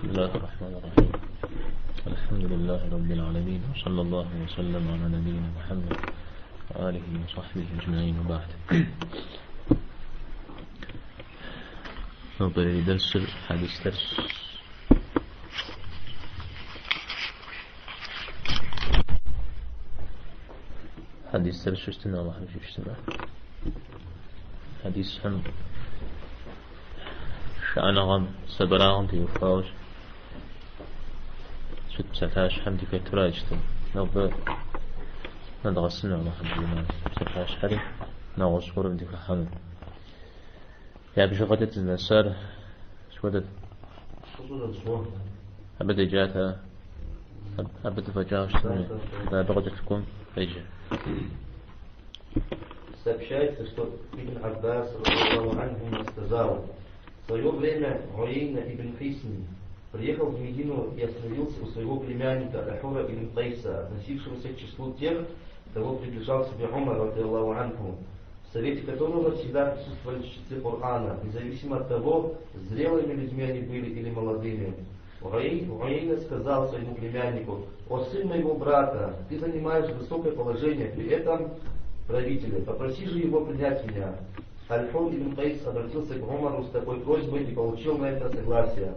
بسم الله الرحمن الرحيم. الحمد لله رب العالمين، وصلى الله وسلم على نبينا محمد وآله وصحبه أجمعين، وبعد. نبدأ درس الحديث، درس حديث درس اجتماع الله اجتماع حديث هم شأنغم سبراغم تيوفاوش ست بساتاش حمدي كتراجتم نبدأ ندغسنا الله حمد بساتاش حري نغص قرب ديك الحمد يا بشغلة المسار شودت أبدا جاتها أبدا فجاوش بغدتكم فجأة. Сообщается, что Ибн Аббас رضي الله عنهما сказал: в свое время Уейна ибн Хисн приехал в Медину и остановился у своего племянника Аль-Хура ибн Кайса, относившегося к числу тех, кого приближал себе Умар, رضي الله عنه, в совете которого всегда присутствовали чтецы Корана, независимо от того, зрелыми людьми они были или молодыми. Уейна сказал своему племяннику: «О сын моего брата, ты занимаешь высокое положение при этом правителе, попроси же его принять меня». Аль-Хур ибн Кайс обратился к Умару с такой просьбой и получил на это согласие.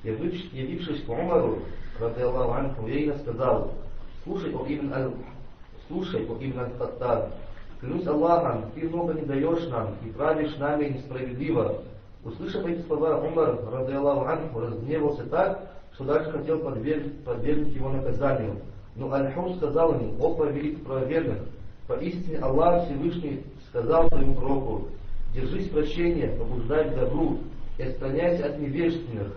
Явившись к Умару, رضي الله عنه, Уейна сказал: «Слушай, о ибн Аль-Хаттаб, клянусь Аллахом, ты много не даешь нам и правишь нами несправедливо». Услышав эти слова, Умар, رضي الله عنه, разгневался так, что даже хотел подвергнуть его наказанию. Но Аль-Хур сказал ему: «О повелитель правоверных, поистине Аллах Всевышний сказал своему пророку: держись прощения, побуждай к добру и отстраняйся от невежественных.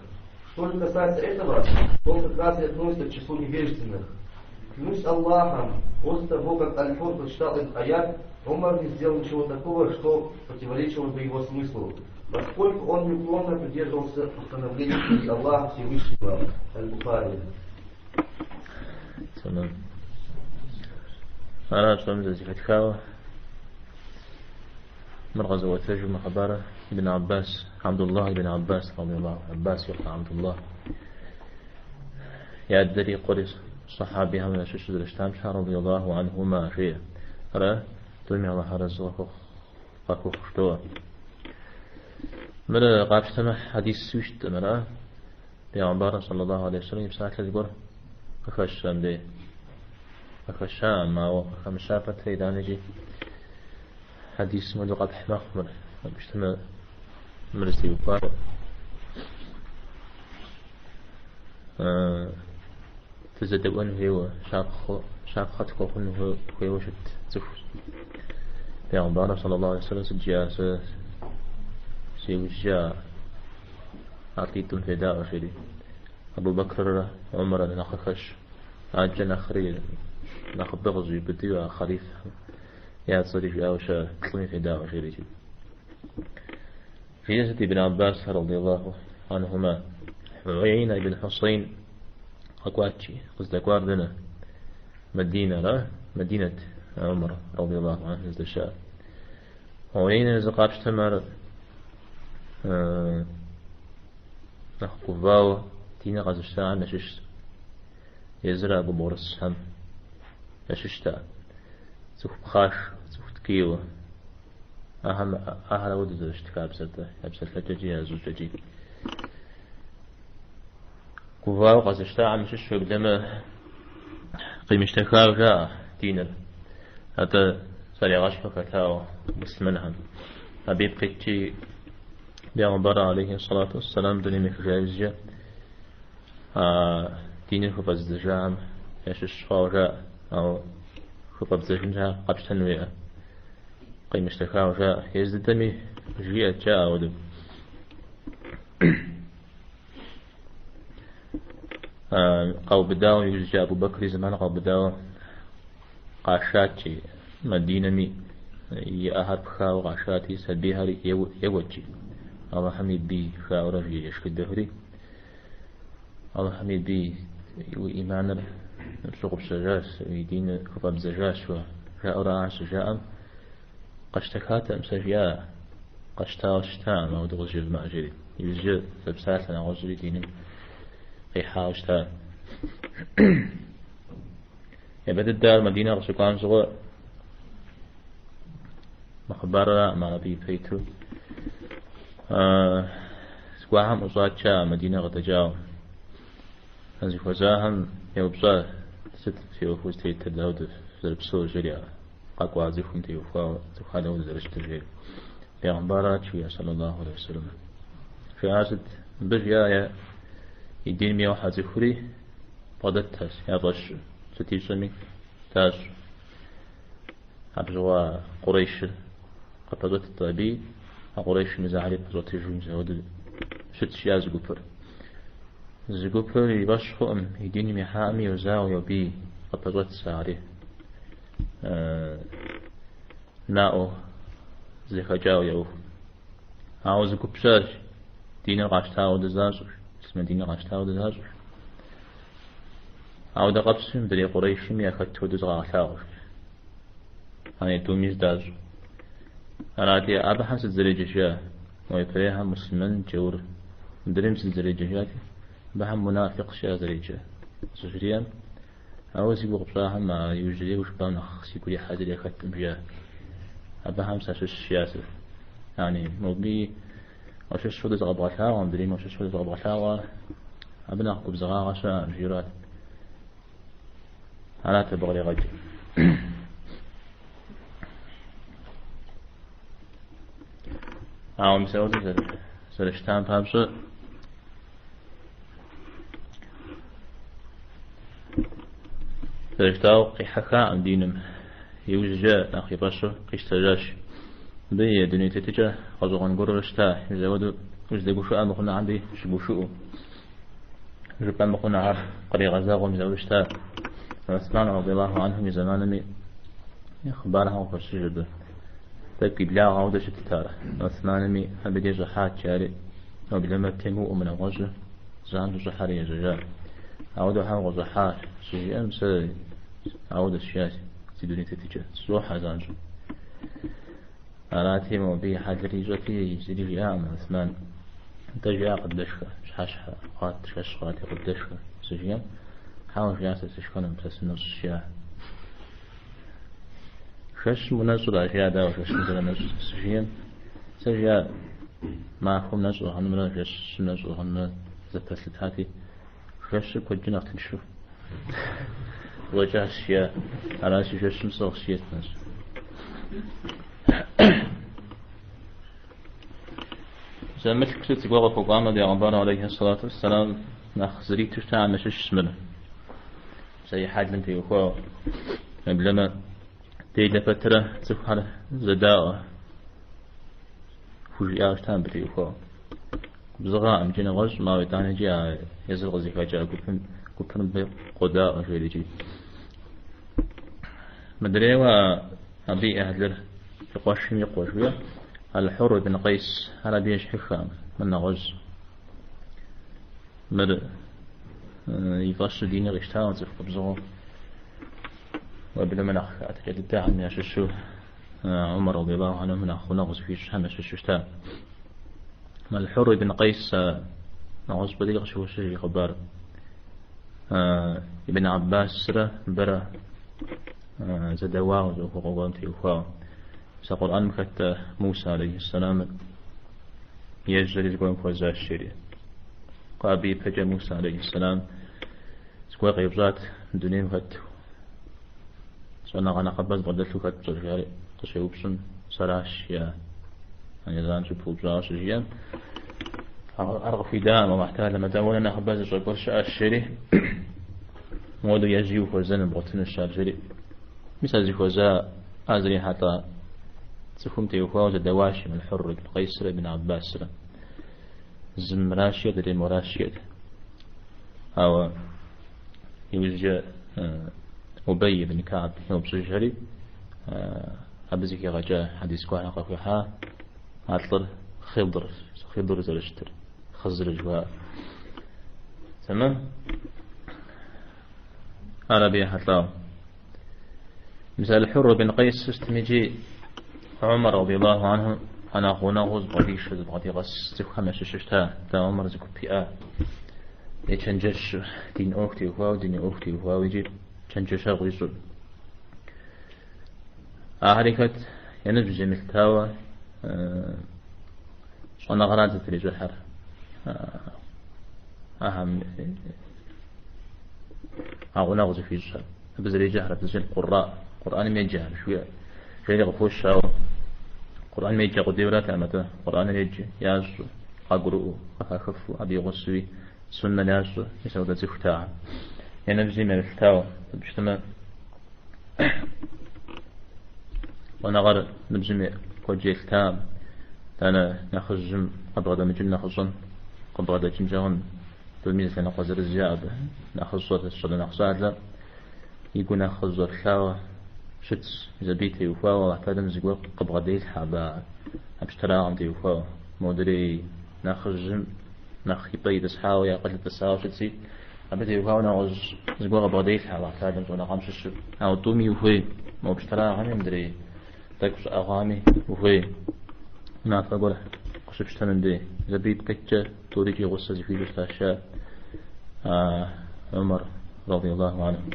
Что же касается этого, то он как раз и относится к числу невежественных». Клянусь Аллахом, после того, как Аль-Хур прочитал этот аят, Умар не сделал ничего такого, что противоречило бы его смыслу, поскольку он неуклонно придерживался установлений Аллаха Всевышнего. Аль-Бухари. أنا أتفهم زي من غزوة ترجمة خبارة ابن عباس عبد الله بن عباس رضي الله عباس يقع عبد الله يا دري قريس صحابي هم شش درشتام رضي الله عنهما شيء را تلمي الله رزقه قاكو خشتوا مرة قابشتما حديث سوشت مرة بيعمبارة صلى الله عليه وسلم بساعة لزقر خشام دي خشام ما هو خمشافة تيدانجي حديث مدو قبح مخمر بشتما مرسي وفار تزدوان هو شاق خطك هو هو شت زفوس پیغمبر صلى الله عليه وسلم سجى سيوجا أعطيتم فداء شري أبو بكر عمر نخخش عجل نخري نخبغ زيبتي خليفة يا صديق أوشا تلمي فداء شري. في جلسة ابن عباس رضي الله عنهما عيينة بن حصين أكواتشي قصد أكوار لنا مدينة لا مدينة عمر رضي الله عنه ازدشاء عيينة زقابش تمر نحقوفاو تينا غزشتاع نشش يزرع ببورس هم نششتا زخ بخاش زخ تكيو أهم أهل ود زشتكا بسرته بسرته تجي زوجتي كوفاو غزشتاع نشش قدام قيمشتكا جاء دينر هذا سريغاش فكتاو مسلمنهم أبي بقيتي بيغمبر عليه الصلاة والسلام دنيا مكجايزجا دينر خفزجام يشش خاوجا أو خفزجنجا قبشتنوية قيمشتكا جاء يزدمي جيء جاء ودب قو بداو يجي أبو بكر زمان قو بداو قاشاتي مدينة مي يأهر بخاو قاشاتي سبيهري يوجي الله حميد بي خاورة في يشك الدهري الله حميد بي وإيمان سوق بسجاس ويدين خطب بزجاس وخاورة عن سجاء قشتكات أمسجيا قشتاوشتا ما ودغ جيب ما جري يجي فبسات أنا غزري دينم. къихьауэ щыта. Япэ дыдэ ар Мадинэ къыщыкӏуам щыгъуэ мы хъыбарыраӏым ар абы ипэ иту зыгуэрхэм ӏущӏат жаӏэ Мадинэ къыдэкӏауэ. Зыхуэзахэм еупщӏа сыт фи ӏуэхур зытетыр, дауэ фызэрыпсэур жери а къэкӏуа цӏыхум теухуауэ цӏыхухэр дауэ зэрыщытыр жери. Бегъымбарат жиӏэ, саллаллаху алейхи вассалам. Жиӏа сыт? Мыбы жиӏа я и диным йохьэ цӏыхури бгъэдэтхэщ, я фӏэщ сыт ищӏэми дащӏ. Абы щыгъуэ Къурейшыр къыпэщӏэтт абы, а Къурейшым езыхэри пэщӏэтыжу мис апхуэдэу щытщ жиӏа зы гупыр. Зы гупыр и фӏэщ хъуӏым, и диным ихьаӏыми йозауэ, йобий, къыпэщӏэтщ ари. Наӏуэу зэхэкӏауэ я ӏуэху. Ауэ зы гуп щыӏэщ, диныр къащтауэ хуэдэ защӏыр, муслъымэн диныр къащтауэ хуэдэ защӏыр. Ауэ дэ къэпсми, мыдрей Къурейшми яхэт хуэдэу зыкъагъэлъагъуэ. Ани тӏуми зыдащӏ. Арати, абыхэм сыт зэреджэ жиӏа? Мо япэрейхэм муслъымэн, джаур. Мыдрейм сыт зэреджэ жиӏати, абыхэм мунафикъ жиӏа зэреджэ. Щыжриӏэм, ауэ зи гугъу пщӏахэм а иужьрейуэ жыпӏам нэхъ сигу ирихьа зыри яхэткъым жиӏа. Абыхэм сащыщ жиӏа сэ. Яни, мобы уащыщ хуэдэу зыкъэбгъэлъагъуэ, мыдрейм уащыщ хуэдэу зыкъэбгъэлъагъуэ, абы нэхъ губзыгъагъэ щыӏэкъым, жиӏэрат. Арат абы къригъэкӏыр. Ауэ мис ауэдэу зэрыщытам папщӏэ зэрыщытауэ къихьэхакъым диным. Иужькӏэ нэхъ и фӏэщу къищтэжащ. Мыбы и дуней тетыкӏэ гъэщӏэгъуэн гуэрурэ щыта. Мис ауэдэу узыдэгушыӏэ мыхъунухэм дей щыгушыӏэу. Жыпӏэ мыхъунухэр къригъэзэгъыу мис ауэдэу щыта. Усман радиаллаху анхум и зэманми и хъыбархэм къыхощыж абы. Тӏэкӏу и благъэ ауэдэу щытт ар. Усманми абы дей щӏыхьат, жари, уеблэмэ темыуӏуэ нэгъуэщӏу занщӏэу щӏыхьэри ежьэжа. Ауэдэу щхьэ укъыщӏыхьа, щыжиӏэм, сэ ауэдэщ жиӏащ си дуней тетыкӏэ, сыщӏохьэ занщӏэу. Арати, мобы и хьэлыр ищӏэти, зыри жиӏакъым Усман. Нтӏэ жиӏа къыддэшхэ, пщыхьэщхьэ хъуат, жэщ хъуати къыддэшхэ, щыжиӏэм, хьэуэ жиӏа сэ сышхэнум, сэ сынэщӏщ жиӏа. Жэщым унэщӏрэ, жиӏа, дауэ жэщым зэрынэщӏ, щыжиӏэм, сэ жиӏа махуэм нэщӏ уӏыгъынымрэ жэщым нэщӏ уӏыгъынымрэ зэпэслъытати, жэщыр куэдкӏэ нэхъ тыншу къыщӏэкӏащ, жиӏа, аращи жэщым сӏыгъщ, жиӏэт нэщӏ. Зэмылъку сыт зыгуэр къыхуэкӏуамэ, бегъымбар алейхи сэлату уэсселам нэхъ зриту щытахэм ящыщщ мыр. Сэ и хьэлым теухуауэ. Уеблэмэ, делэ пэтрэ цӏыхухэр зэдаӏуэ хужиӏауэ щыта мыбы теухуауэ. Губзыгъэкъым икӏи нэгъуэщӏым, ауэ итӏанэ икӏи а езыр къызыхэкӏа гупым, гупыр мыбы къодаӏуэ жери икӏи. Мыдрейуэ абы и ӏыхьлыр и къуэшым и къуэ жиӏэ, Аль-Хьур ибн Къейс, ар абы ещхьыххэкъым, мыр нэгъуэщӏ. Мыр и фӏэщу диныр къищтауэ цӏыху губзыгъэу, уеблэмэ нэхъ хэӏэтыкӏа дыдэхэм ящыщу Умар радиаллаху анху нэхъ гъунэгъу зыхуищӏхэм ящыщу щыта. Аль-Хьур ибн Къейс нэгъуэщӏ щӏыпӏэ дей къыщыхощыж и хъыбар. Ибн Аббасрэ мыбырэ зэдэуауэ зы ӏуэхугъуэ гуэрым теухуауэ. Мис а Къурӏэным хэт Муса алейхьэссэламыр ежьэри зыгуэрым хуэзащ жери. Абы ипэкӏэ Муса алейхьэссэлам зыгуэр къеупщӏат мы дунейм хэт щӏэныгъэ нэхъыбэ зыбгъэдэлъу хэт пщӏэр жари къыщеупщӏым сэращ жиӏа. Занщӏэу пыупщӏауэ щыжиӏэм, ар къыхуидаӏым Аллахь Тэхьэлам, атӏэ уэ нэхъыбэ зыщӏэ гуэр щыӏэщ жери, муэдэу ежьи ухуэзэну бгъуэтынущ ар жери. Мис а зыхуэза а зрихьэлӏа цӏыхум теухуауэ зэдэуащ Аль-Хьур ибн Къейсрэ ибн Аббасрэ. Зым мыращ жиӏэт, адрейм моращ жиӏэт. Ауэ иужькӏэ Убей ибн Кааб еупщӏыжхэри, абы зыхигъэкӏа хьэдис гуэрхэр къахуихьа а лӏыр Хъидр, Хъидр зэрыщытыр, Хъызыр жыхуаӏэр. Тэмэм? Ар абы ехьэлӏауэ. Мис Аль-Хьур ибн Къейс сытми икӏи Умар радиаллаху анху нэхъ гъунэгъуу зыбгъэдишэ, зыбгъэдигъэс цӏыхухэм ящыщу щыта, дэ Умар зы гуп иӏа. Ечэнджэщу, дин ӏуэху теухуауэ, дуней ӏуэху теухуауэ икӏи чэнджэщэгъу ищӏу. Ахэри хэт я ныбжь емылъытауэ щӏэныгъэрат зытрищӏыхьыр. Ахэм а гъунэгъу зыхуищӏхэр. Абы зэреджэхэр, абы зыщӏыр къурра, Къурӏэным еджэхэр жыхуиӏэр. Жери къыхощ, ауэ Къурӏэным еджэ къудейуэратэкъым, атӏэ Къурӏэныр еджэ, ящӏу, къагурыӏуэу, къыхахыфу, абы и гъусэуи суннэр ящӏу, мис апхуэдэ цӏыхут ахэр. Я ныбжьым емылъытауэ, абы щытмэ, щӏэныгъэр ныбжьым куэдкӏэ елъытакъым. Итӏанэ нэхъыжьым къыбгъэдэмыкӏын нэхъыщӏэм къыбгъэдэкӏынкӏэ хъун. Тӏуми зы лъэныкъуэ зырыз яӏэ абы. Нэхъыщӏэр, щӏалэ нэхъ щӏалэр и гу нэхъ къызэщӏэплъауэ щытщ. Мис абы теухуауэ Алыхь Тэхьэлам зыгуэр къыбгъэделъхьэ абы а пщтырагъым теухуауэ. Модрей нэхъыжьым нэхъ и пӏэ итӏысхьауэ, и акъыл итӏысауэ щытщи, абы теухуауэ нэгъуэщӏ зыгуэр къыбгъэделъхьэ Алыхь Тэхьэлам щӏэныгъэм щыщу. Ауэ тӏуми ухуей, мо пщтырагъэми мыдрей тӏэкӏу щӏыӏэгъуами ухуей унафэ гуэр къыщыпщтэным дей. Мис абы ипкъ иткӏэ тӏурикӏи гъусэ зыхуищӏу щытащ Умар радиаллаху анху.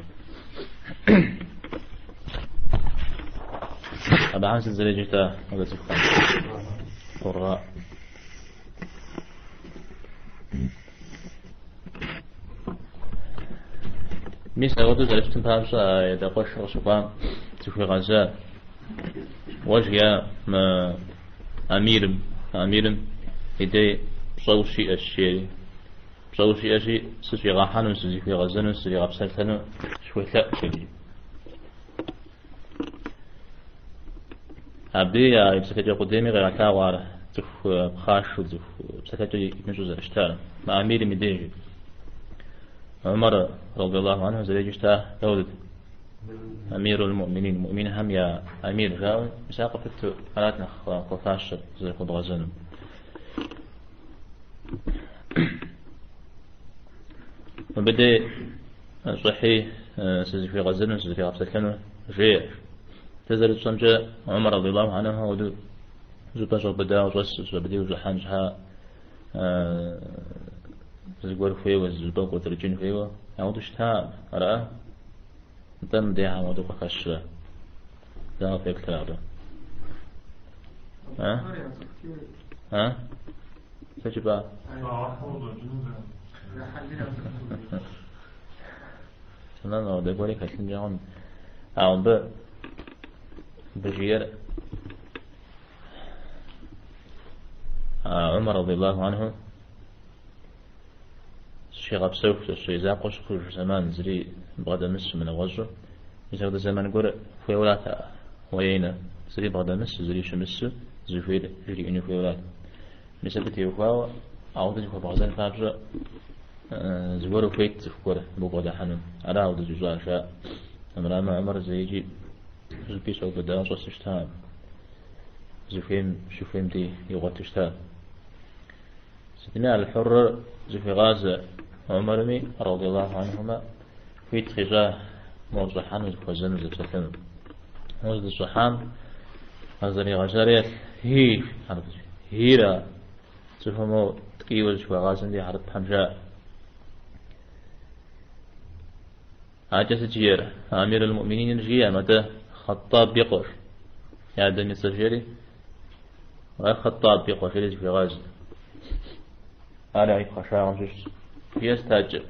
Абыхэм сыт зэреджэу щыта абы цӏыхухэм? Къурра. Мис апхуэдэу зэрыщытым папщӏэ а и адэ къуэшыр къыщыкӏуам зыхуигъэза. Уэ жиӏа мы амирым, амирым и дей пщӏэ ущиӏэщ, жери. Пщӏэ ущиӏэщи, сыщӏигъэхьэну, сызыхуигъэзэну, сригъэпсэлъэну схуелъэӏу, жери. Абы я и псэлъэкӏэ къудейми къегъэлъагъуэ ар цӏыху пхъашэу, цӏыху псэлъэкӏэ имыщӏэу зэрыщытар. Мы амирым и деж. Умар, радиаллаху анху, зэреджэу щыта дауэдэт? Амирул муӏминин, муӏминхэм я амир жаӏэу, мис ар къыпыту арат нэхъ хуэфащэр зэрыхуэбгъэзэну. Мыбы дей щӏыхьи сызыхуигъэзэну, сызригъэпсэлъэну жеӏэ. Дэ зэрытщӏэмкӏэ, Умар радиаллаху анху ауэдэу щӏыпӏэ щӏэубыдауэ щӏэсщ, абы дей ущӏыхьэн щхьа зыгуэр хуейуэ, зы щӏыпӏэ кӏуэцӏрыкӏын хуейуэ, ауэдэу щытакъым, ара? Нтӏэ мыбдежым ауэдэу къыхэщрэ? Дауэ феплърэ абы? А? А? Сыт жыпӏа? Тэмэм, ауэдэ гуэри хэлъынкӏэ хъун. Ауэ мыбы мыбы жиӏэр Умар радиаллаху анху зыщигъэпсэху, и закъуэ щыхъуж зэман зыри бгъэдэмысу, мынэгъуэщӏу. Мис апхуэдэ зэман гуэр хуейуэрат Уейнэ. Зыри бгъэдэмысу, зыри щымысу, зыхуейр жриӏэну хуейуэрат. Мис абы теухуауэ ауэдэ зыхуэбгъэзэн папщӏэ зыгуэр ухуейт цӏыху гуэр абы убгъэдыхьэну. Ара ауэдэ щӏищӏар, жаӏэ. Армырамэ, Умар зэикӏи щӏыпӏи щӏэубыдауэ щӏэсу щытакъым. Зыхуейм щыхуейм дей игъуэту щыта. Сытми Аль-Хьуррыр зыхуегъазэ Умарми, радиаллаху анхумэ, хуит къищӏа мор щӏыхьэну, зыхуэзэну, зэпсэлъэну. Мор здыщӏыхьам къызэригъэжьар елъ, хи, хира, цӏыхум моуэ ткӏийуэ зыщыхуагъазэм дей хьэрыпхэм жаӏэ. Акӏэ сыт жиӏэр? Амир аль-Муӏмининыр жиӏэм, атӏэ Хъэттӏаб и къуэш. И адэм и цӏэр жери, ар Хъэттӏаб и къуэш жери зыхуегъазэ. Ар я пхъашагъэм щыщщ. Жиӏэ сыт акӏэ?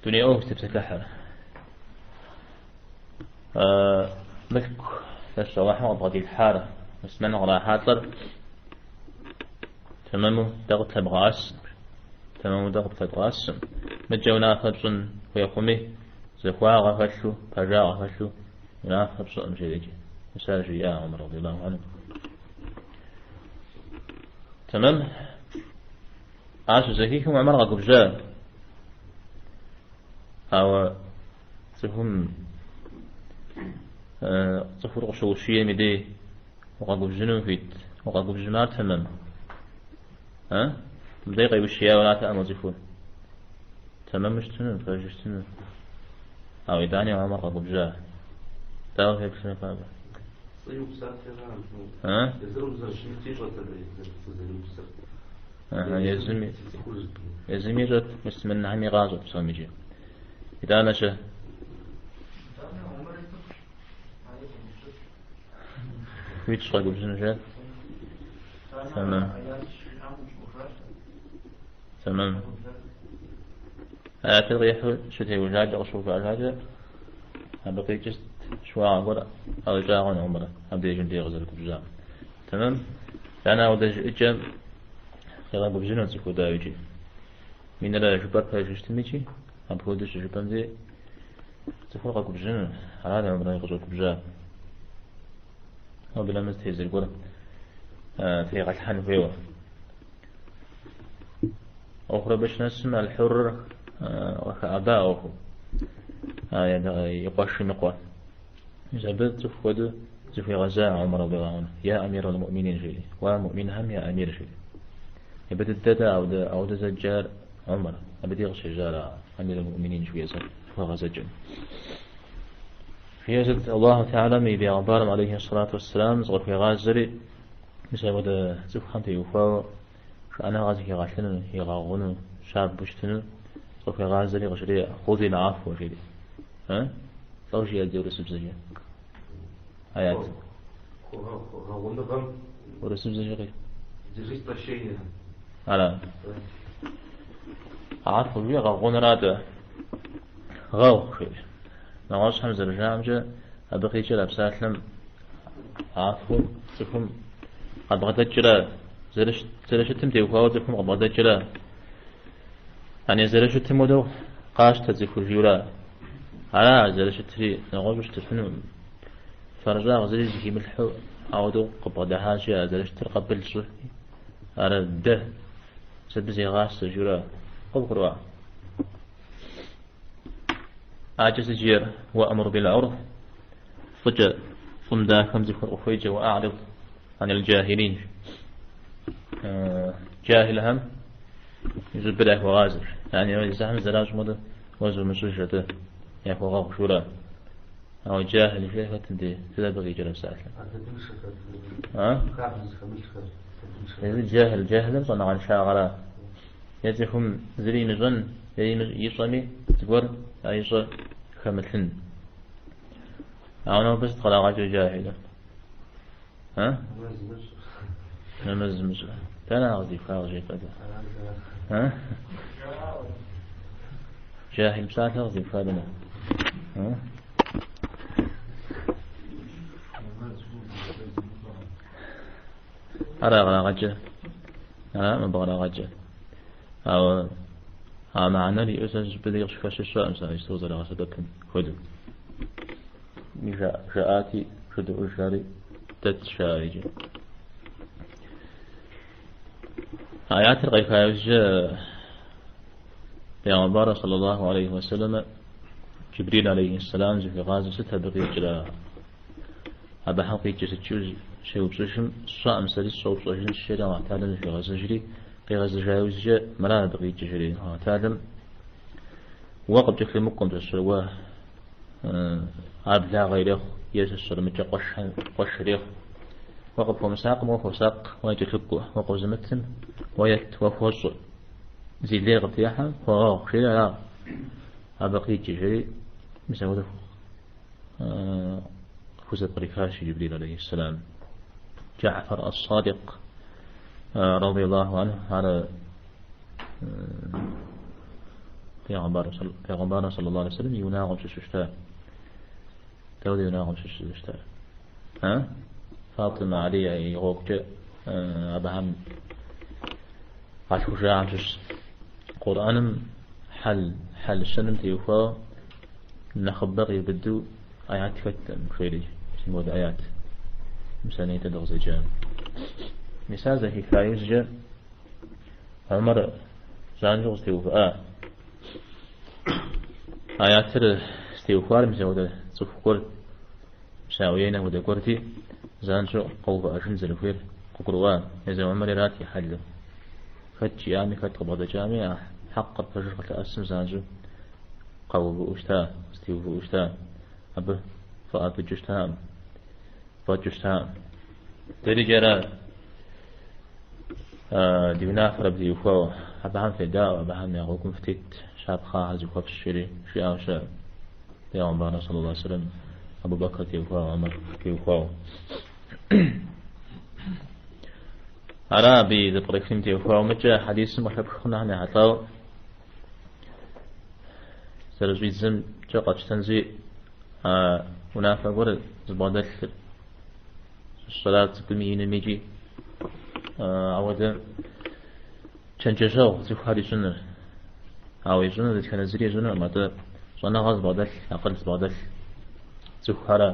Дуней ӏуэху зытепсэлъыхьыр. Мылъку лъэщ Алыхьым къыбгъэдилъхьар, муслъымэн кърахьэлӏэр Тэмэму дэ къытлъэбгъэӏэсым, тэмэму дэ къытлъэбгъэӏэсым, мыкӏэ унафэ пщӏын хуей хъуми, захуагъэ хэлъу, пэжагъэ хэлъу унафэ пщӏыӏым жери. Мис ар жиӏа Умар радиаллаху анху. Тэмэм. Ар щызэхихым Умар къэгубжьа. Ауэ цӏыхум цӏыхур къыщоущием и дей Укъэгубжьыну хуит? Укъэгубжьымэ ар тэмэм? А? Мыдей къеущияуэ аратэкъым мо цӏыхур. Тэмэму щытыну, пэжу щытыну. Ауэ итӏани Умар къэгубжьа. Дауэ феплърэ фэ абы? Пцӏы иупсати ара? А? Езыр зэрыщымытыр ищӏэрт абы, пцӏы зэриупсыр. Езыми езыми ищӏэт, муслъымэнхэми къащӏэт псоми иджы. Итӏанэ щэ? Хуитщ къэгубжьыну жэ? Тэмэм. Тэмэм. Аятыр къихьу щытеужакӏэ, къыщыувыӏэжакӏэ, абы къикӏыст щыуагъэ гуэр ӏэщӏэкӏагъуэ Умар абдежым дей къызэрыгубжьам. Тэмэм. Итӏанэ ауэдэ жыӏэкӏэм къигъэгубжьыну цӏыхур дауикӏи. Минрэ жыпӏэр пэжу щытмикӏи, апхуэдэу щыжыпӏэм дей цӏыхур къэгубжьыну, арат Умар къыщӏэгубжьар. Абы нэмыщӏ тезыр гуэр тригъэлъхьэн хуейуэ. ӏуэхур абы щынэсым Аль-Хьурр къыхэӏэба ӏуэхум, и къуэшым и къуэ. Мис абы цӏыху хуэдэу зыхуигъэза Умар радиаллаху анху, я амир аль-муӏминин жери, уа муӏминхэм я амир жери. Абы дыдэ ауэдэ зэджар Умар, абы дей къыщежьар амир аль-муӏминин жыхуиӏэ зыхуэгъэзэкӏэм. Жиӏэзыт Аллаху Теалэм и бегъымбарым алейхи ссалату уассалам зыкъыхуигъазэри, мис апхуэдэ цӏыхухэм теухуауэ шыӏэныгъэ зыхигъэлъыну, игъэгъуну, щабэу щытыну зыкъыхуегъазэри къыжреӏэ, хъузил афуэ жери. Лӏо жиӏэ ди урысыбзэкӏэ? Аят. Гъэгъуныгъэм. Урысыбзэкӏэ къи. Держись прощения. Ара. Афу жиӏэ гъэгъуныр атӏэ. Гъэгъу жери. Нэгъуэщӏхэм зэрыжаӏэмкӏэ, абы къикӏыр а псалъэм афу цӏыхум къабгъэдэкӏрэ, зэрыщытым теухуауэ цӏыхум къыбгъэдэкӏрэ, ани зэрыщытым хуэдэу къащтэ цӏыхур жиӏэурэ. Ара зэрыщытри нэгъуэщӏу щытыфынукъым. Фэрыщӏагъ зыри зыхимылъхьэу ауэдэу къыбгъэдыхьащи, а зэрыщытыр къабыл щӏы. Ар дэ, абы зегъасэ жиӏэурэ къыбгурыӏуа? Акӏэ сыт жиӏэр? Уэӏмур бил-гӏурф, фӏыкӏэ, фӏым дахэм цӏыхур къыхуеджэ, уэӏэгьрид анил джахилин. Джахилхэм уи щӏыбыр яхуэгъазэ. Яни езыхэм зэращӏым хуэдэу уэ зумыщӏыж атӏэ яхуэгъэгъу жиӏэурэ. Ауэ джахил жиӏэр хэтым дей, сыт абы къикӏрэ псалъэм? Адэбыншэхэр, А? хабзэ зыхэмылъхэр, адэбыншэхэр. Езы джахил, джахилыр щӏэныгъэншагъэра? Е цӏыхум зыри имыщӏэн, е ищӏэми зыгуэр а ищӏэ хэмылъын. Ауэ нобэ сыт кърагъэкӏыр джахилыр? А? Нэмэз зымыщӏ. Нэмэз зымыщӏ. Дэнэ ар къыздипхар къыжепӏэ? А? Джахил псалъэр къыздипхар дэнэ? А? Ара кърагъэкӏыр? Ара мыбы кърагъэкӏыр? Ауэ а мыхьэнэр иӏэу сэ зыщӏыпӏэ дей къыщыхэщыр сщӏэкъым сэ иджыпсту къызэрагъэсэбэпым хуэдэу. Жаӏати, жыдоӏэж ари дэтщ жаӏэ иджы. Аятыр къеха иужькӏэ Пейгъэмбар саллаллаху алейхи уассалам Джибрил алейхи сэлам зыхуигъазэу сыт абы къикӏрэ? Абыхэм къикӏыр сыт жиӏэу щеупщӏыжым, сщӏэкъым сэри сыщӏэупщӏэжынщ, жери Аллахь Тэхьэлам зыхуигъэзэжри, къигъэзэжа иужькӏэ мыра абы къикӏыр, жери Аллахь Тэхьэлам уэ къыпкӏэлъымыкӏуэм сэ уэ ар благъэ ирехъу, е сэ сщӏэрымыкӏэ къуэш ирехъу. Уэ къыпхуэмысакъым, уэ хуэсакъ, уэ якӏэлъыкӏуэ, уэ къозымытым, уэ ет, уэ хуэщӏэ. Зи лей къыптехьэм, хуэгъэгъу, жери ара абы къикӏыр, жери мис апхуэдэу хузэпкърихащ Джибрил алейхи сэлам. Джафар ас-Садикъ радиаллаху анху ар Пейгъэмбар саллаллаху алейхи вассалам и унагъуэм щыщу щыта. Дауэ и унагъуэм щыщу щыта? А? Фатима Али и гъуэгукӏэ абыхэм къалъхужахэм щыщ. Къурӏэным хьэл хьэл-щэным теухуауэ нэхъыбэ къиубыду аят хэткъым жери, мис мыпхуэдэ аят. Мис а нетӏэ дыкъызэджам. Мис ар зэхиха иужькӏэ Умар занщӏэу къызэтеувыӏа. Аятыр зытеухуар мис апхуэдэ цӏыху гуэр, мис а Уейнэ хуэдэ гуэрти, занщӏэу къэувыӏэжын зэрыхуейр къыгурыӏуа. Езы Умар арат и хьэлыр. Хэт жиӏами, хэт къыбгъэдэкӏами, а хьэкъыр пэжыр къылъэӏэсым занщӏэу къэувыӏэу щыта, зэтеувыӏэу щыта, абы фӏэӏэбыкӏыу щытакъым, фӏэкӏыу щытакъым. Дэри ара? Ди унафэр абы теухуауэ, абыхэм федаӏуэ, абыхэм я гъуэгум фытет, щапхъэ ахэр зыхуэфщӏ, жери жиӏауэ щыӏэ Пейгъэмбарым саллаллаху алейхи вассалам Абу Бэкр теухуауэ, Умар теухуауэ. Ара абы и зэпкърыхыным теухуауэ мыкӏэ хьэдисым къыхэпх хъунухэм ехьэлӏауэ зэрыщӏидзэмкӏэ къэтщтэнщи, а унафэ гуэр зыбгъэдэлъыр щӏалэр цӏыкӏуми иными икӏи ауэдэ чэнджэщэгъу цӏыхухэр ищӏыныр. Ауэ ищӏыныр дэтхэнэ зыри ищӏынукъым, атӏэ щӏэныгъэ зыбгъэдэлъ, акъыл зыбгъэдэлъ цӏыхухэрэ.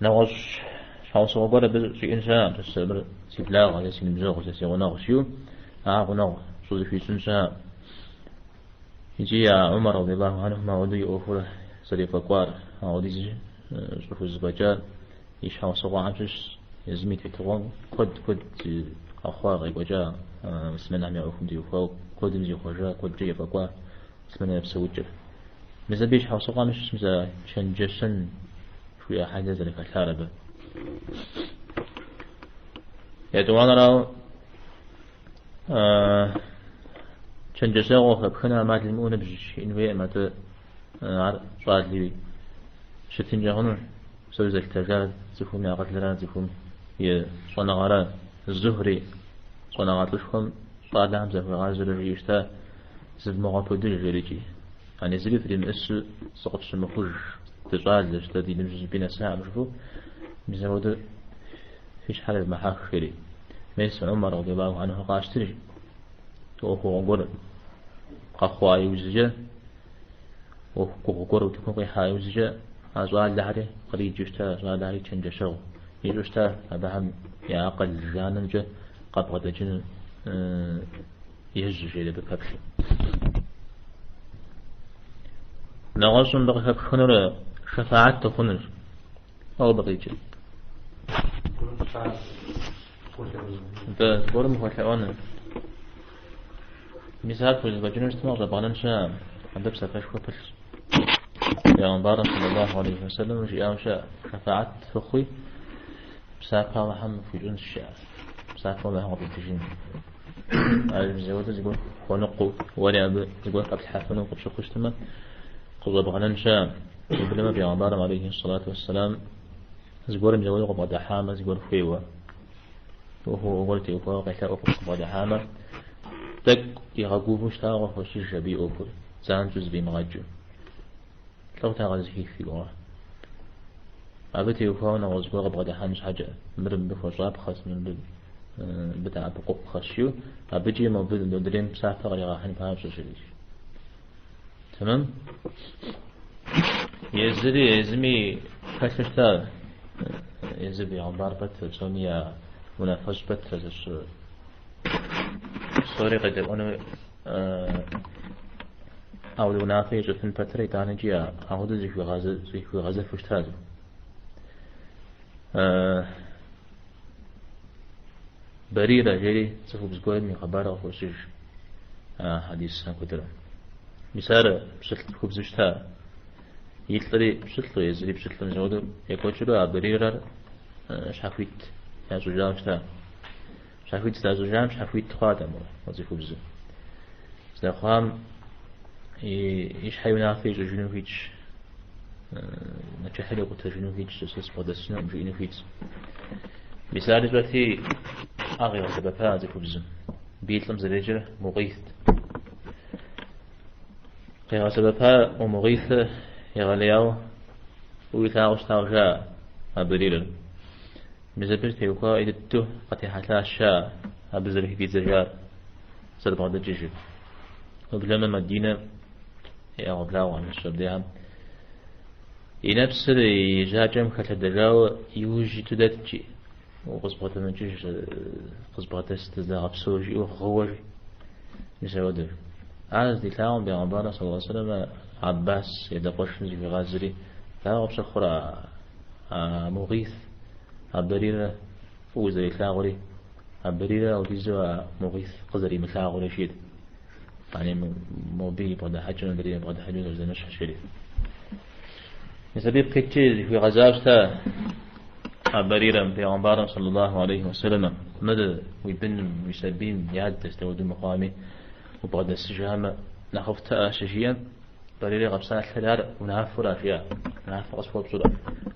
Нэгъуэщӏ щхьэусыгъуэ гуэр абы щӏиӏэн щыӏэкъым, мис мыр си благъэ, е си ныбжьэгъу, е си гъунэгъу жиӏэу, ар гъунэгъу щӏызыхуищӏын щыӏэкъым. Икӏи а Умар радиаллаху анхум ауэдэу и ӏуэхур зэрефӏэкӏуар, ауэдиз щӏыхузэфӏэкӏар и щхьэусыгъуэхэм щыщщ, езым и тетыгъуэм куэд куэд къэхъуа, къекӏуэкӏа муслъымэнхэм я ӏуэхум теухуауэ куэдым зихъуэжа, куэдкӏэ ефӏэкӏуа муслъымэным я псэукӏэр. Мис абы и щхьэусыгъуэм щыщщ мис а чэнджэщэн жыхуиӏэ хьэлыр зэрыхэлъар абы. Етӏуанэрауэ, Чэнджэщэгъу къыхэпхыну ӏэмал имыӏэу ныбжь иӏэн хуейкъым, атӏэ ар щӏалэуи щытынкӏэ хъуну. Псори зэлъытэжар цӏыхум и акъылра, цӏыхум и щӏэныгъэра. Зухри щӏэныгъэлӏышхуэм щӏалэхэм захуигъазэурэ жиӏэу щыта, зывмыгъэпудыж жерикӏи. Яни зыри фримыӏысу зыкъыфщымыхъуж, дыщӏалэщ, дэ ди ныбжь зыщӏыпӏи нэсакъым жыфӏэу, мис апхуэдэу фи щхьэр евмыхьэх жери. Мес Умар радиаллаху анху къащтри, ӏуэхугъуэ гуэр къэхъуа иужькӏэ, ӏуэху гугъу гуэр утыкум къихьа иужькӏэ, а щӏалэхэри къриджэу щыта, щӏалэхэри чэнджэщэгъу ищӏу щыта, абыхэм я акъыл жанымкӏэ къабгъэдэкӏыну ежьу жери абы пэплъэу. Нэгъуэщӏым абы къыхэпхынур шэфаат хъунущ. Ауэ абы къикӏыр. Нтӏэ, зыгуэрым ухуэлъэӏуэну. Мис ар пхузэфӏэкӏыну щытмэ, къыщӏэбгъэнэн щыӏэкъым. Абы псапэшхуэ пылъщ. Пейгъэмбарым саллаллаху алейхи вассалам жиӏауэ щыӏэ, шэфаат фыхъуи, псапэ Алыхьым хуищӏынщ жиӏэ. Псапэ Алыхьым къыпитыжын. Ар мис апхуэдэу зыгуэр хуэныкъуэу, уэри абы зыгуэр хэплъхьэфыну къыпщыхъуу щытмэ, къыщӏэбгъэнэн щыӏэкъым. Уеблэмэ Пейгъэмбарым алейхи сэлату уэсселам зыгуэрым зэуэри къыбгъэдыхьамэ, зыгуэр хуейуэ, ӏуэхугъуэ гуэр теухуауэ къелъэӏуу къыбгъэдыхьамэ, тӏэкӏу игъэгувэу щытауэ къыхощыж абы и ӏуэхур, занщӏэу зэфӏимыгъэкӏыу. Лӏо къызыхих фи гугъэ. Абы теухуауэ нэгъуэщӏ гуэр къыбгъэдыхьэн щхьэкӏэ, мыр мыбы хуэщӏапхъэщ, мыр мыбы дэӏэпыкъупхъэщ жиӏэу, абыкӏи мобы модрейм псапэ къригъэхьын папщӏэщ жери. Тэмэм? Езыри езыми хэлъу щыта, езыр бегъымбар пэтрэ, псоми я унафэщӏ пэтрэ зэщ псори къедэӏуэну ауэ унафэ ищӏыфын пэтрэ итӏанэкӏи апхуэдэу зыхуигъэзэфу щытащ. Барирэ жери цӏыхубз гуэрым и хъыбар къыхощыж а хьэдисхэм куэдрэ. Мис ар пщылӏ цӏыхубзу щыта. И лӏыри пщылӏу, езыри пщылӏу мис апхуэдэу екӏуэкӏыурэ а Барирэр щхьэхуит ящӏыжауэ щыта. Щхьэхуит здащӏыжам щхьэхуит хъуат а цӏыхубзыр. Здэхъуам и щхьэ и унафэ ищӏыжыну хуитщ, нэчыхьыр икъутэжыну хуитщ, сэ сыбгъэдэсынукъым жиӏэну хуитщ. Мис ар ищӏэти, ар къигъэсэбэпа а цӏыхубзым. Абы и лӏым зэреджэр Мугъитт. Къигъэсэбэпа Мугъитыр егъэлеяуэ фӏыуэ илъагъуу щытауэ жаӏэ а Барирэр. Мис абы теухуауэ ӏей дыдэу къытехьэлъащ абы зэрыхыфӏидзэжар, зэрыбгъэдэкӏыжыр. Уеблэмэ Мадинэ и ӏэгъуэблагъуэм щыщ абдехэм и нэпсыр и жьакӏэм хэлъэдэжауэ иужь иту дэткӏи, укъызбгъэдэмыкӏыж, къызбгъэдэс дыздэгъэпсэу жиӏэу гъыуэ жи. Мис апхуэдэу. Ар здилъагъум бегъымбарым саллаллаху алейхи вассалам Аббас и адэ къуэшым зыхуигъазэри, дауэ къыпщыхъурэ а Мугъис а Барирэ фӏыуэ зэрилъагъури, а Барирэ апхуэдизу а Мугъис къызэримылъагъури жиӏэт. Яни мобы и бгъэдыхьэкӏэм мыдрейм и бгъэдыхьэкӏэм зэрызэмыщхьыр жери. Мис абы ипкъ иткӏи зыхуигъэзащ щыта а Барирэм, пейгъэмбарым саллаллаху алейхи вассаламэ. Мыр уи быным, уи сабийм и адэщ, дауэду мыхъуами, убгъэдэсыжамэ, нэхъыфӏтэӏэ щыжиӏэм, Барири къэпсалъэри ар унафэура жиӏа, унафэ къысхуэпщӏурэ.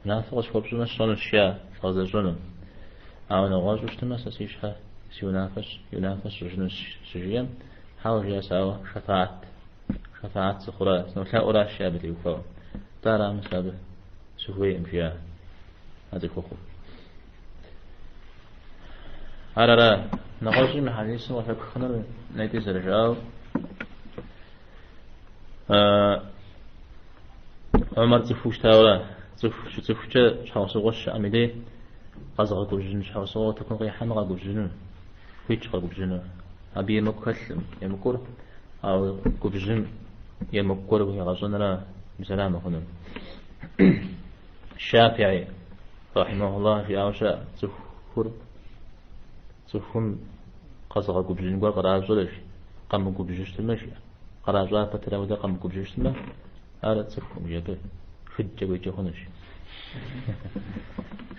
Унафэ къысхуэпщӏмэ, сщӏэнущ, жиӏа, згъэзэщӏэну. Ауэ нэгъуэщӏу щытмэ, сэ си щхьэ, си унафэщ, и унафэ сщӏыжынущ, щыжиӏэм, хьэуэ, жиӏа, сэ ауэ шэфаат, шэфаат сыхъурэ, сынолъэӏуращ, жиӏа абы теухуауэ. Атӏэ арамэ, сэ абы сыхуейкъым, жиӏа а цӏыхухъум. Ар ара, нэгъуэщӏи мы хьэдисым къыхэпхынур нетӏи зэрыжаӏэу, Умар цӏыхуу щытауэ, цӏыху щыцӏыхукӏэ щхьэусыгъуэ щыӏэм и дей къэзыгъэгубжьын щхьэусыгъуэ утыкум къихьэмэ къэгубжьыну, хуитщ къэгубжьыну. Абы емыкӏу хэлъым, емыкӏур, ауэ губжьым емыкӏу гуэр уегъэщӏынра, мис ара мыхъунур. Шафии, рахьимахуллах, жиӏауэ щыӏэ, цӏыхур, цӏыхум къэзыгъэгубжьын гуэр къращӏэрэ, къэмыгубжьу щытмэ, жиӏэ. Къращӏа пэтрэ ауэдэ къэмыгубжьу щытмэ, ар цӏыхукъым, жи, абы шыдкӏэ уеджэ хъунущ.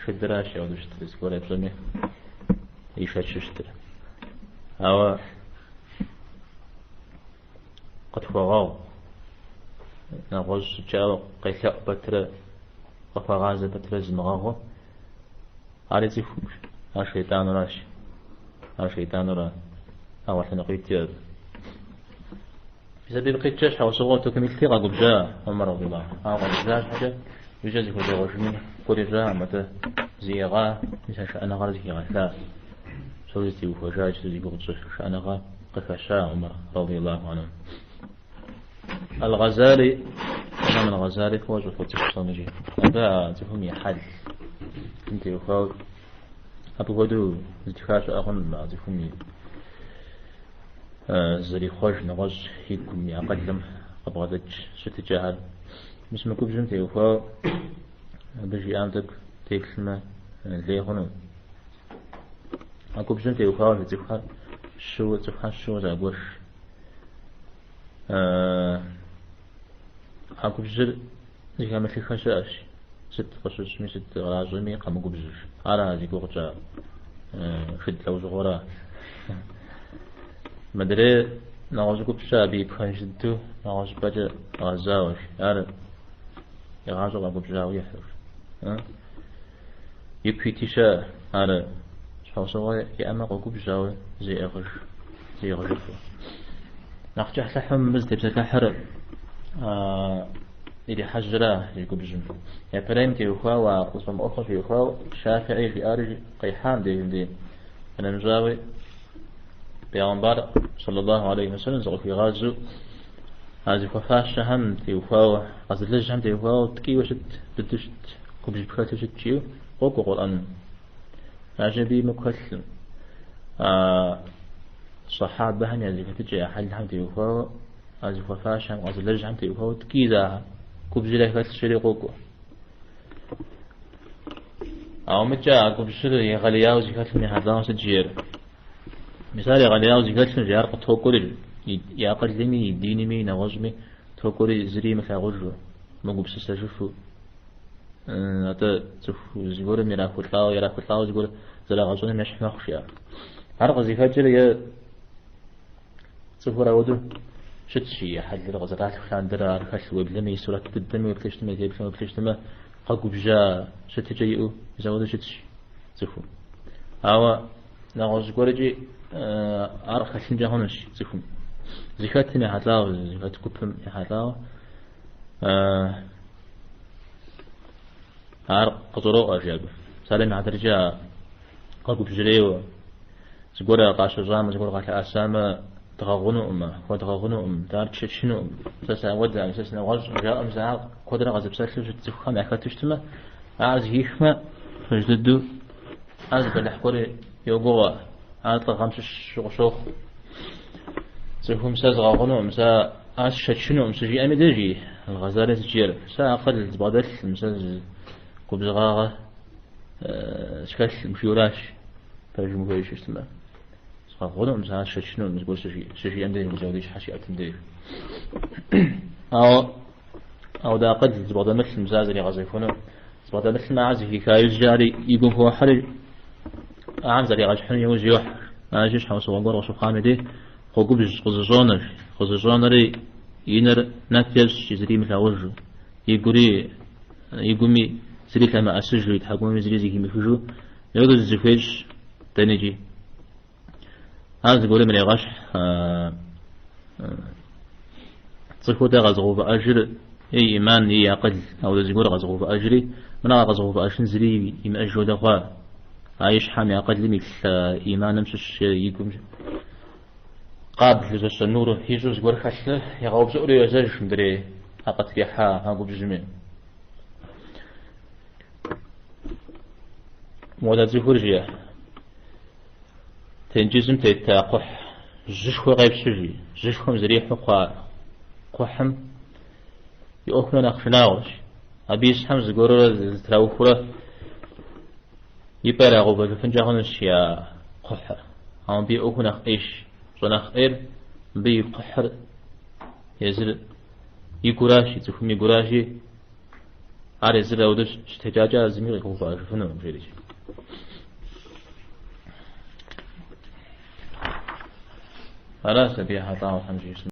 Шыдыращ ауэдэу щытыр, зыгуэр епщӏэми ишэчу щытыр. Ауэ къытхуэгъэгъу, нэгъуэщӏ щӏыкӏауэ къелъэӏу пэтрэ, къыхуагъазэ пэтрэ зымыгъэгъу, ари цӏыхукъым, ар шейтӏануращ. Ар шейтӏанура, ауэ лъэныкъуитӏ иӏэр. Мис абы ипкъ иткӏэ щхьэусыгъуэ утыкум илъти къэгубжьа Умар радиаллаху. Ауэ къэгубжьа щхьэкӏэ иужькӏэ зыхущӏегъуэжыну гуэр ищӏакъым, атӏэ зиӏыгъа, мис а шыӏэныгъэр зыхигъэлъа. Псори зытеухуэжа иджы зи гугъу тщӏы шыӏэныгъэ къыхэща Умар радиаллаху анху. Аль-Гъэзали, Имам Аль-Гъэзали фӏыуэ щӏыфоцӏыху псомикӏи. Абы а цӏыхум и хьэлым теухуауэ абы хуэдэу зытха щыӏэ хъункъым а цӏыхум и зэрихъуэж нэгъуэщӏ и гум, и акъылым къыбгъэдэкӏ щытыкӏэхэр. Мис мы губжьым теухуауэ абы жиӏам тӏэкӏу теплъмэ лей хъуну. А губжьым теухуауэ цӏыхухэр щыуэ, цӏыхухэр щыуэ загуэш. А губжьыр зыхэмылъыххэ щыӏэщ, сыт къыщыщӏми, сыт къращӏэми къэмыгубжьыж. Ара зи гугъу тщӏа шыд лӏэужьыгъуэра. Мыдрей нэгъуэщӏ гуп щыӏэ абы и пхэнж дыдэу нэгъуэщӏыпӏэкӏэ гъэзауэщ. Ар игъащӏэ къэгубжьауэ ихьырщ. Ику ити щыӏэ, ар щхьэусыгъуэ иӏэмэ къогубжь, ауэ зеӏыгъыж, зиӏыгъыжыфу. Нэхъ кӏыхьлӏыхьу мыбы зытепсэлъыхьыр ирихьэжьэра и губжьым. Япэрейм теухуауэ, а къызыфӏэмыӏуэхум теухуауэ Шафии жиӏари къихьам дежым дей. Къинэмыщӏауи, Пейгъэмбар саллаллаху алейхи вассалам зыкъыхуигъазэу а зыхуэфащэхэм теухуауэ, къэзылэжьхэм теухуауэ ткӏийуэ щыт, быдэу щыт, губжь пхэлъу щыт жиӏэу къокӏуэ Къурӏэным. Аращи, абы емыкӏу хэлъым. А сахьабэхэм я зэхэтыкӏэ, я хьэлхэм теухуауэ, а зыхуэфащэхэм, къэзылэжьхэм теухуауэ ткӏий захьэ, губжьыр яхэлъщ жери къокӏуэ. Ауэ мыкӏэ а губжьыр егъэлеяуэ зыхэлъым ехьэлӏауэ сыт жиӏэр? Мис ар егъэлеяуэ зыхэлъым жи, ар къытокӏуэри, и акъылми, и динми, и нэгъуэщӏми токӏуэри зыри имылъагъужу, мыгупсысэжыфу. Атӏэ цӏыху зыгуэрым ирахулӏауэ, ирахулӏауэ зыгуэр зэрагъэщӏыным ещхь мэхъу, жиӏэ. Ар къызыхэкӏыр е цӏыхур ауэдэу щытщ, и хьэлыр къызэралъху лъандэрэ ар хэлъ, уеблэмэ и сурэт дыдэми уеплъу щытмэ, и теплъэм уеплъу щытмэ, къэгубжьа щытыкӏэ иӏэу мис ауэдэу щытщ цӏыхум. Ауэ нэгъуэщӏ гуэркӏи ар хэлъынкӏэ хъунущ цӏыхум. Зыхэтым ехьэлӏауэ, зыхэт гупым ехьэлӏауэ ар къыщӏыроӏуэ, жи абы. Псалъэм и хьэтыркӏэ къэгубжьрейуэ, зыгуэр къащыщӏамэ, зыгуэр къалъэӏэсамэ, дгъэгъунукъым, хуэдгъэгъунукъым, дэ ар тшэчынукъым, сэ сыауэдэкъым, сэ сынэгъуэщӏкъым, жаӏэу мис ар куэдрэ къэзыпсэлъу щыт цӏыхухэм яхэту щытмэ, ар зэхихмэ, пэж дыдэу ар зы бэлыхь гуэр йогугъэ, ар лӏыгъэм щыщу къыщохъу. Цӏыхум сэ згъэгъунукъым, сэ ар сшэчынукъым щыжиӏэми дежи, Аль-Гъэзали сыт жиӏэр? Сэ акъыл збгъэдэлъым, сэ губзыгъагъэ схэлъым жиӏэуращ, пэжым ухуейуэ щытмэ. Згъэгъунукъым, сэ ар сшэчынукъым, зыгуэр щыжиӏэм деж, мис ауэдэ и щхьэ щиӏэтым деж. Ауэ ауэдэ акъыл зыбгъэдэмылъым, мис ар зэригъэзэхуэну зыбгъэдэмылъым ар зэхиха иужькӏэ ар и гум хохьэри. Ахэм заригъэщхьыну иужь йохь. Аращи, щхьэусыгъуэ гуэр къыщыхъуам и дей къогубжь, къызэщӏонэ. Къызэщӏонэри и нэр нэф ещӏ, зыри имылъагъужу, игури, игуми зыри лъэмыӏэсыжу, и тхьэкӏумэми зыри зэхимыхыжу, ауэдэу зызэхуещӏ дэнэкӏи. Ар зыгуэрым ирегъэщхь цӏыхур дэ къэзыгъэувыӏэжыр е и иман, е и акъыл, ауэдэ зыгуэр къэзыгъэувыӏэжри, мыра къэзыгъэувыӏэжын зыри имыӏэж хуэдэ хъуа. А и щхьэм, и акъылым илъ иманым щыщ е и гум къаблэу зэщэ нур ищӏу зыгуэр хэлъыр егъэупщӏыӏури йожьэж мыдрей а къытрихьа а губжьми. Модэ цӏыхур жиӏэ. Тенджызым тет кхъухь жьышхуэ къепщэ жи, жьышхуэм зэрихьу хъуа кхъухьым и ӏуэху нэхъ шынагъуэщ. Абы исхэм зыгуэрурэ зытраухурэ и пӏэ ирагъэувэжыфынкӏэ хъунущ я кхъухьыр. Ауэ мыбы и ӏуэху нэхъ ӏейщ. Щӏэнэхъ ӏейр мыбы и кхъухьыр езыр и гуращи, цӏыхум и гуращи, ар езыр ауэдэу щытекӏакӏэ ар зыми къигъэувыӏэжыфынукъым, жери. Аращ абы ехьэлӏауэ Тхьэм жиӏэу.